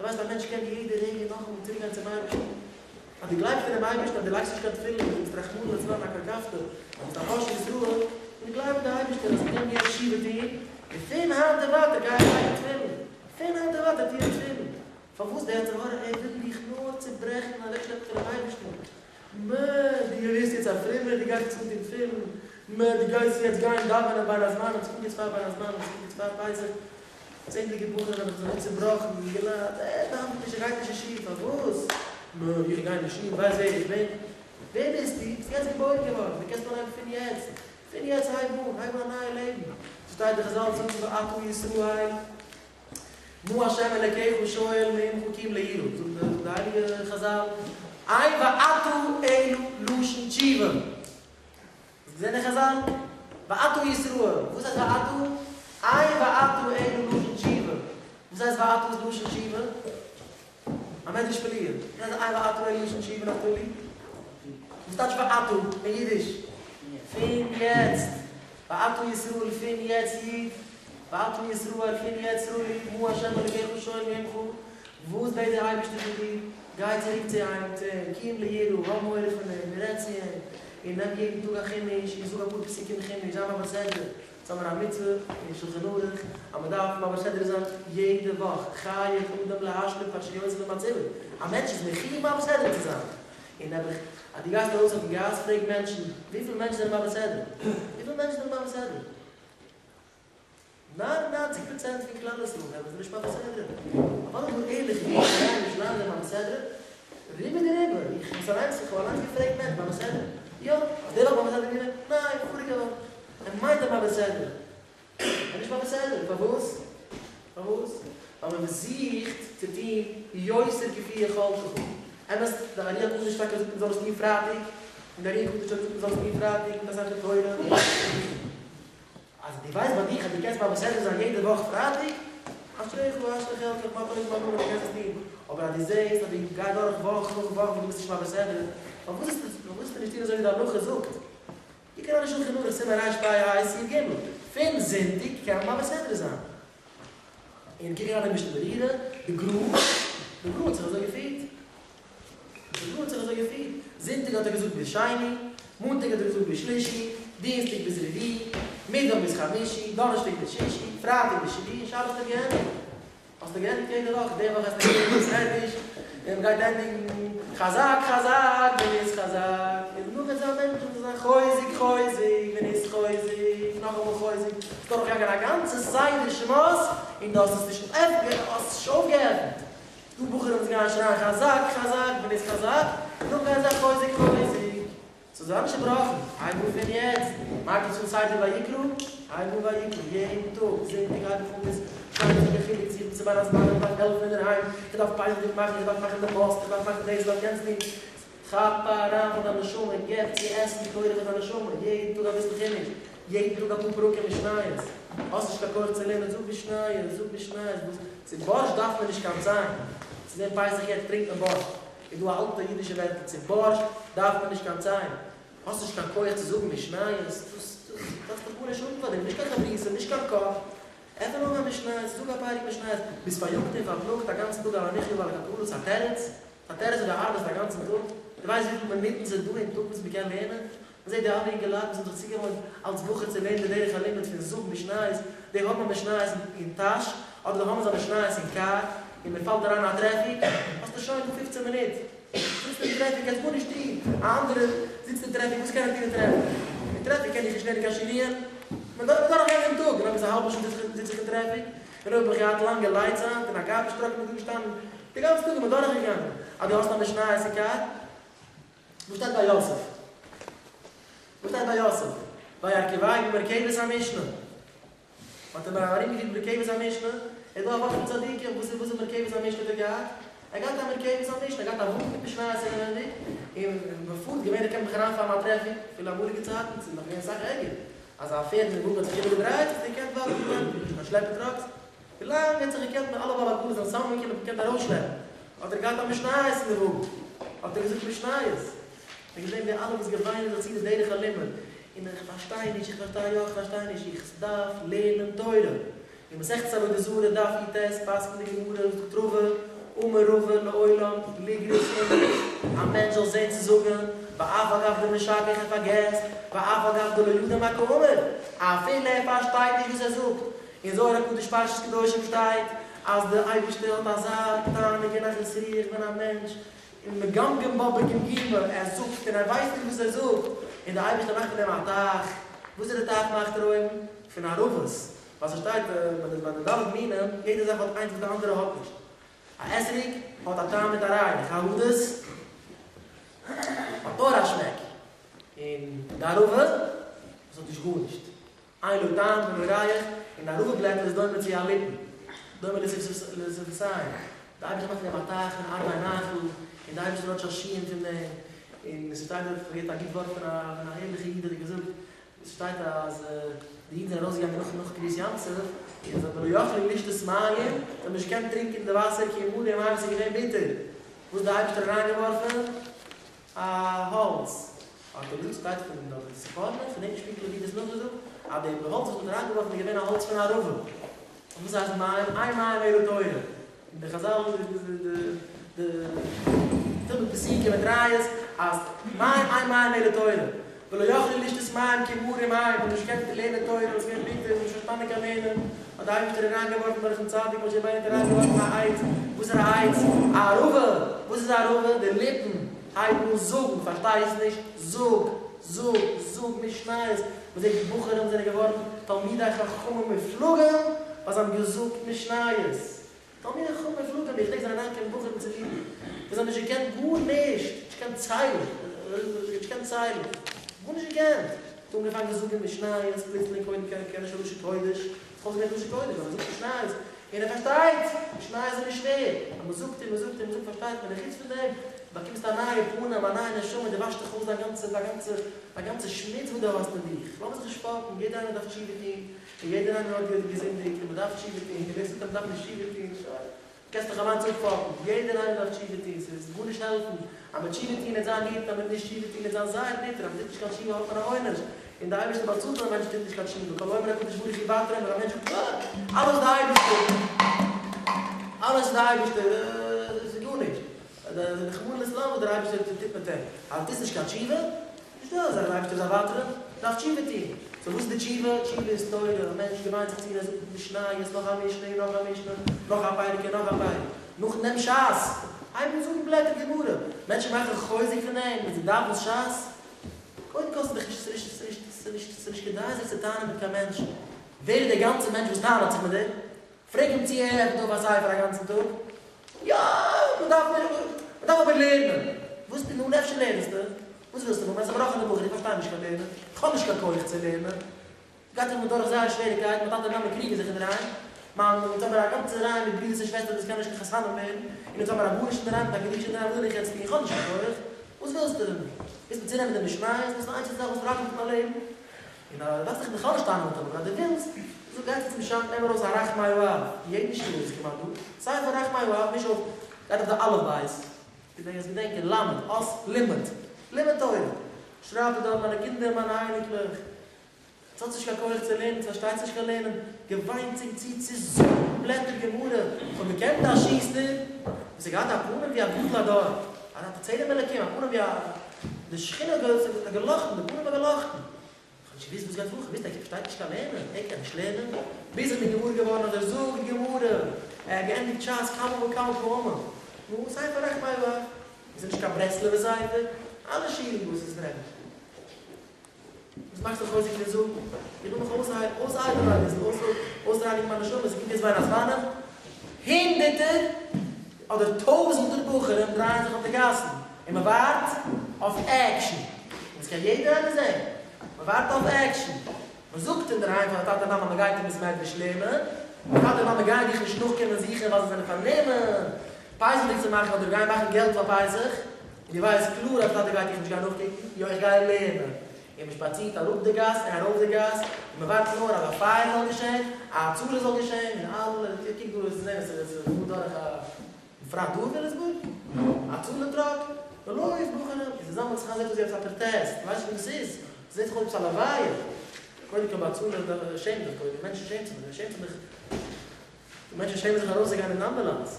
דו ווייסט א מענטש קען יעדע רגע נאכאמאל צוריק גיין צום אייבערשטן. אז דו גלייבסט אינעם אייבערשטן אז דו לייגסט נישט קיין תפילין און דו ביסט רחמנא לצלן א קרקפתא, אז ביסט א פושע ישראל, און איך גלייב אין די אייבערשטער אז איך קען יעצט תשובה טון, און פון היינט און ווייטער גיי איך לייגן תפילין, פון היינט און ווייטער טו איך תפילין. פארוואס די יצר הרע ער וויל דיך נאר צוברעכן און אוועקשלעפן פונעם אייבערשטן? מ, דו ווערסט יעצט א פרומער, דו גייסט יעצט אנטון תפילין, מ, דו גייסט יעצט גיין דאווענען בין הזמנים, ס'קומט יעצט פאר בין הזמנים, ס'קומט יעצט פאר פסח, צענדליגע בחורים האבן זיך אזוי צובראכן, יונגעלייט, ער דאווענט נישט, ער גייט נישט אין שול, פארוואס? מ, איך גיי נישט שול, ווייסט ווער איך בין? ווער ביסטו? ביסט יעצט געבוירן געווארן, דו קענסט אנהייבן פון יעצט, פון יעצט הייב אן, הייב אן א נייע לעבן, ס'שטייט די חזל זאגן ועתה ישראל, מה ה' אלקיך שואל מעמך כי אם ליראה, זאגט די הייליגע חזל, אין ועתה אלא לשון תשובה. האסט געזען די חזל? ועתה ישראל, וואס הייסט ועתה? אין ועתה אלא לשון תשובה. וואס הייסט ועתה איז לשון תשובה? א מדרש פליאה. וואס הייסט אין ועתה אלא לשון תשובה נפתלי? וואס טייטש ועתה אין אידיש? פון יעצט. ועתה ישראל פון יעצט איד. ועתה ישראל פון יעצט סרולי, מה ה' אלקיך שואל מעמך, וואס בעט דער אייבערשטער פון דיר? גיי צוריק צו אים, צו אים, כי אם ליראה, האב מורא פון אים, און רעד צו אים, און נעם יעדן טאג א חומש, און זאג אפאר פסוקים אין חומש, זיי מעביר סדרה, אונז האמיר א מצוה אין שלחן ערוך אז מען דארף מעביר סדרה זיין יעדע וואך, חייב אדם להשלים פרשיותיו עם הציבור, א מענטש איז מחיוב מעביר סדרה צו זיין, און נעבעך אז דו גייסט ארויס אויפן גאס פרעג מענטשן, וויפיל מענטשן זענען מעביר סדרה? וויפיל מענטשן זענען מעביר סדרה? 99% פון כלל ישראל חברה זענען נישט מעביר סדרה. אוודאי דא ערליכע אידן וואס גייען נישט לאנג זענען מעביר סדרה. רובא דרובא, איך האב עס אליינס, איך האב אליינס געפרעגט מענטשן מעביר סדרה? יא. האסט די וואך מעביר סדרה געווען? ניין, פאריגע וואך. ער מיינט ער מעביר סדרה. ער איז נישט מעביר סדרה. פארוואס? פארוואס? ווייל מען זוכט צו טון יותר כפי יכולתך. אמת, די ארי הקדוש טאקע זאגט מען זאל עס טון פרייטאג, און די ארי הקדוש האט געזאגט מען זאל עס טון פרייטאג מיט אסאך תורה. אז דו ווייסט ביי דיך אז דו קענסט מעביר סדרה זיין יעדע וואך פרייטאג, אשריך ואשרי חלקך מה טוב ומה נעים דו קענסט עס טון, אבער אז דו זעסט אז דו גייט דורך וואך נאך וואך וואס דו ביסט נישט מעביר סדרה, פארוואס זאלסטו נישט טון אזוי ווי די הלכה זאגט? קוק אריין אין שלחן ערוך סימן רפ"ה סעיף ג', פון זונטאג קען מען מעביר סדרה זיין. און קוק אריין אין משנה ברורה, די גר"א, די גר"א האט זיך אזוי געפירט. די גר"א האט זיך אזוי געפירט. זונטאג האט ער געזאגט ביז שני, מאנטאג האט ער געזאגט ביז שלישי, דינסטאג ביז רביעי, מיטוואך ביז חמישי, דאנערשטאג ביז שישי, פרייטאג ביז שביעי, און שבת האט ער געענדיגט. האסטו געענדיגט יעדע וואך, די וואך האסטו געענדיגט בית מדרש, און מ'גייט ענדיגן חזק חזק ונתחזק, און דערנאך וועט זיין מענטשן וואס זענען חוזק חוזק ונתחוזק, נאכאמאל חוזק, ס'איז דורכגעגאנגען א גאנצע סדר שמות און דו האסט עס נישט האסט עס נישט אויפגעעפנט, ס'דא בחורים וואס גייען שרייען חזק חזק ונתחזק, און נאכדעם גייען זיי חוזק חוזק. ס'זאל זיין נישט צובראכן, הייב אן פון יעצט, מ'הייבט אן צום סדר ויקרא, הייב אן ויקרא, יעדן טאג, זונטאג הייב איך אן ביז שטייט זיך א חילוק צו איך בין צו בין הזמנים, איך דארף העלפן אינדערהיים, איך דארף פסח'דיג מאכן, איך דארף מאכן די פאסט, איך דארף מאכן דאס, איך דארף יענץ טון, כאפ אריין פאר דיין נשמה, געב צו עסן תורה פאר דיין נשמה, יעדן טאג אביסל חומש, יעדן טאג אפאר פרקים משניות, האסט נישט קיין כח צו לערנען, זאג משניות, זאג משניות, וואס, צו בארשט דארף מען נישט קיין ציין, צו דעם פסח יעצט טרינקט מען בארשט. איז דא א אלטע אידישע ווערטל צו בארשט דארף מען נישט קיין ציין. האסט נישט קיין כח צו זאגן משניות, דאס דאס דארפסט דאך גארנישט האבן פאר דעם, נישט קיין חברותא, נישט קיין קאך. עפן אן א משניות, זאג א פרק משניות, ביסט פאריאגט און פארפלאגט א גאנצן טאג על המחיה ועל הכלכלה, ס'א תירוץ? ס'א תירוץ אז דו ארבעסט א גאנצן טאג? דו ווייסט וויפיל מינוטן ס'איז דא אין טאג וואס מ'קען לערנען? מ'זעט די אלע אינגעלייט וואס האבן זיך צוגעוואוינט אלס בחור צו לערנען די דרך הלימוד פון זאגן משניות, די האבן א משניות אין טאש, אדער די האבן זיי משניות אין קאר, און מען פאלט אריין אין א טרעפיק, האסטו שוין דא פופצען מינוט, זיצט אין טרעפיק קענסט גארנישט טון, א אנדערער זיצט אין טרעפיק וואס קען ער טון אין טרעפיק? אין טרעפיק קען איך נישט לערנען קיין שיעורים, מען דארף דורך גיין דעם טאג, און אויב איז א האלבע שעה זיץ איך אין טרעפיק, און אויב האב איך געהאט לאנגע לייטס היינט, און א garbage truck איז מיר דא געשטאנען, די גאנצע טאג איז מען דורך געגאנגען, אז דו האסט א משניות אין קאר, וואס שטייט ביי יוסף? וואס שטייט ביי יוסף? וירכיבהו במרכבת המשנה. האט אים ארומגעפירט מרכבת המשנה, איז דא א ווארט פון צדיקים, וואס איז וואס איז מרכבת המשנה האט ער געהאט? ער האט געהאט א מרכבת המשנה, ער האט געהאט א וואגן מיט משניות אינעווענדיג, און מען פארט געווענליך קען מען זיך אריינפארן א טרעפיק, אפילו אמאליגע צייטן, ס'איז נאך געווען אסאך ערגער, אז א פערד מיט וואגן האט זיך איבערגעדרייט, האסטו געקענט ווארטן קיין שלעפער trucks, ווילאנג ער האט זיך געקענט מיט אלע בעלי עגלות זענען צוזאמגעקומען און געקענט ארויסשלעפן, האט ער געהאט א משניות אין די וואגן, האט ער געזאגט משניות. וועגן דעם די אלע וואס געוויינען זיך צו די דרך הלימוד, און איך פארשטיי נישט, איך פארשטיי יא, איך פארשטיי נישט, איך דארף לערנען תורה. אין מסכת עבודה זרה, דף י"ט, פסק'נט די גמרא, זאגט רבא, אמר רבא לעולם ליגרס איניש, א מענטש זאל זען צו זאגן, ואף על גב דמשכח ער פארגעסט, ואף על גב דלא ידע מאי קאמר, אפילו ער פארשטייט נישט וואס ער זאגט. אין זוהר הקדוש פרשת קדושים שטייט אז די אייבערשטער האט אזא תענוג און נחת רוח ווען א מענטש און מגמגם בה בגמגומו, ער זאגט און ער ווייסט נישט וואס ער זאגט, און די אייבערשטער מאכט פון דעם א טייך, וואס איז די טייך מאכט ער אויבן? פון ערבות, ווייל ס'שטייט ביי די ד' מינים, יעדע זאך האט איינס וואס די אנדערע האט נישט, א אתרוג האט א טעם מיט א ריח, א הדס האט נאר א שמעק, און די ערבה וואס האט נישט גארנישט, אין לו טעם ולא ריח, און די ערבה בלעטל איז דומה צו א ליפן, דומה לשפתיים, די אייבערשטער מאכט פון דעם א טייך פון ערבי נחל, און די אייבערשטער האט שעשועים פון דעם, און עס שטייט דארט, כ'האב געהערט א גוט ווארט פון א ערליכע איד האט ער געזאגט, עס שטייט אז די אידן זענען ארויסגעגאנגען נאך נאך קריעת ים סוף, און זיי האבן לא יכלו לשתות מים, זיי האבן נישט געקענט טרינקען די וואסער כי מרו המים עס איז געווען ביטער, וואס האט די אייבערשטער אריינגעווארפן? א האלץ. האט ער געזאגט ס'שטייט פון די ספורנו, פון דעם שפינקל האט דאס נאכגעזאגט, אז די האלץ וואס מ'האט אריינגעווארפן איז געווען א האלץ פון ערבה. און וואס הייסט מים? אין מים אלא תורה. און די חזל די די פול מיט פסוקים מיט ראיות אז מים אין מים אלא תורה. ולא יכלו לשתות מים כי מרים הם, מ'האט נישט געקענט לערנען תורה, עס איז געווען ביטער, מ'האט נישט פארשטאנען קיין לערנען, האט די אייבערשטער אריינגעווארפן דורכן צדיק משה רבינו האט אריינגעווארפן א עץ, וואסערע עץ? א ערבה! וואס איז א ערבה? די ליפן הייבן אן זאגן, פארשטייסט נישט? זאג! זאג! זאג משניות! מען זעט בחורים זענען געווארן תלמידי חכמים מופלגים ווייל זיי האבן געזאגט משניות! תלמידי חכמים מופלגים, איך דענק זענען אריינגעקומען בחורים צו מיר וואס האבן נישט געקענט גארנישט, נישט געקענט ציילן, נישט געקענט ציילן, גארנישט געקענט, האט אנגעפאנגען זאגן משניות, פלוצלינג קודם קען ער שוין לשון קודש, האט זיך אויסגעלערנט לשון קודש, ווייל מען זאגט משניות, און ער פארשטייט, משניות איז נישט שווער, אז מען זאגט און מען זאגט און מען זאגט פארשטייט מען, און חוץ פון דעם באקומסטו א נייע פנים, א נייע נשמה, דו וואשט דיך אויס דיין גאנצע, דיין גאנצע, דיין גאנצע שמוץ וואס דו האסט אין דיך, לאמיר זיך נישט פאפן, יעדער איינער דארף תשובה טון, און יעדער איינער האט געזינדיגט און מ'דארף תשובה טון, און ווער זאגט אז מ'דארף נישט תשובה טון, שוין, קענסט דיך אליינס אפפאפן, יעדער איינער דארף תשובה טון, ס'וועט גארנישט העלפן, אז מ'וועט תשובה טון וועט זיין גוט, אז מ'וועט נישט תשובה טון וועט זיין זייער ביטער, אז מ'טוט נישט קיין תשובה האט מען א עונש, און די אייבערשטער באצאלט ווען א מענטש טוט נישט קיין תשובה, כל האומר הקדוש ברוך הוא ותרן, ווען א מענטש זאגט אה, אלעס די אייבערשטער, אלעס איז די אייבערשטער, ס'איז גארנישט, רחמנא ליצלן וואס דער אייבערשטער טוט מיט אים, אז דו טוסט נישט קיין תשובה, נישט דא אזא אייבערשטער איז א ותרן, דארף תשובה טון. סאו וואס איז די תשובה? תשובה איז תורה, א מענטש געוויינט זיך צו און ער זאגט משניות, נאך א משנה און נאך א משנה, נאך א פרק און נאך א פרק. נאכן נעם שס! הייב אן זאגן בלעטער גמרא. מענטשן מאכן חוזק פון דעם, ווען זיי דאווענען שס. קודם כל ס'איז דאך נישט ס'נישט ס'נישט ס'נישט כדאי זיך צו טענה'ן מיט קיין מענטש. ווער איז דער גאנצער מענטש וואס טענה'ט זיך מיט דיר? פרעג אים צי ער עפנט אויף א ספר א גאנצן טאג. יא, מען דארף מען דארף אבער לערנען. וואס נו אפשר לערנסטו? וואס ווילסטו פון מיר? ס'איז א בראכענע בחור, איך פארשטיי נישט קיין לערנען, איך האב נישט קיין כח צו לערנען. גייט אמאל דורך זייער שוועריקייטן, מיין טאטע און מאמע קריגן זיך אינדערהיים, מיין אונז האבן מיר א גאנצע ריי מיט ברידערס און שוועסטער וואס קענען נישט קיין חתנים ווערן, און אונז האבן מיר א גרושה אינדערהיים מיט א גרושה אינדערהיים, וואס זאל איך יעצט טון? איך האב נישט קיין כח. וואס ווילסטו פון מיר? ווילסט מיר צונעמען די משניות? דאס איז די איינציגסטע זאך וואס ראטעוועט מיין לעבן. און אז דו דארפסט דיך בכלל נישט טענה'ן מיט אים, אבער אז דו ווילסט, זאג, גיי צום שאנק, נעם ארויס א רחמי האב, אין יעדן שול איז כמעט דא, ספר רחמי האב, מיש אויף, גייט אויף די אלף בית, כדי עס געדענקען, למד, אות לימוד, לימוד תורה, שרייבט ער דארט, מיינע קינדער, מיינע אייניקלעך, עטס האטס נישט קיין כח צו לערנען, עטס פארשטייטס נישט קיין לערנען, געוויינט זיך צו צו זאגן בלעטער גמרא, איך האב געקענט א שוסטער, וואס האט געהאט א פנים ווי א גדול הדור, א צלם אלקים, א פנים ווי א. די שכינה האט געלאכטן, די פנים האט געלאכטן. איך האב נישט געוואוסט וואס גייט פאר, איך האב געוואוסט ער פארשטייט נישט קיין לערנען, ער קען נישט לערנען. ביז איך בין געוואר געווארן אז ער זאגט גמרא, ער האט געענדיגט שס כמה וכמה פעמים. נו, ספר רחמי האב, איז נישט קיין ברסלב'ער ספר, אלע שיעורים וואס איז פרעמד. וואס מאכסטו חוזק פון זאגן? איך וויל מיך אויסאיידלען אביסל, אויסרייניגן מיין נשמה, ס'קומט יעצט בין הזמנים, הונדערטער אדער טויזנטער בחורים דרייען זיך אויף די גאסן, און מען ווארט אויף עקשן, און עס קען יעדער איינער זען, מען ווארט אויף עקשן, מען זאגט אינדערהיים פאר די טאטע מאמע מען גייט אין בית מדרש לערנען, די טאטע מאמע גייען דיך נישט נאכקומען זוכן ווייל זיי זענען פארנומען פסח'דיג צו מאכן אדער גייען מאכן געלט פאר פסח, און דו ווייסט קלאר אז טאטע גייט דיך נישט גיין נאכקוקן, יא איך גיי לערנען, און מען שפאצירט אראפ די גאס און ארויף די גאס, און מען ווארט נאר אז א פייער זאל געשען, א הצלה זאל געשען, און אלע, קוק דא וועסטו זען עס פארט דורך א, בפרט דא אין וויליאמסבורג, א הצלה טראק, מען לויפט בחורים, און ס'זאמעלט זיך אזוי ווי עפעס א פראטעסט, מען ווייסט נישט וואס עס איז, ס'זעט זיך אויס עפעס א לוויה, קודם כל ביי הצלה שעמט זיך קודם, מענטשן שעמט זיך, מען שעמט זיך, מענטשן שעמען זיך ארויסצוגיין אין אמבולאנס.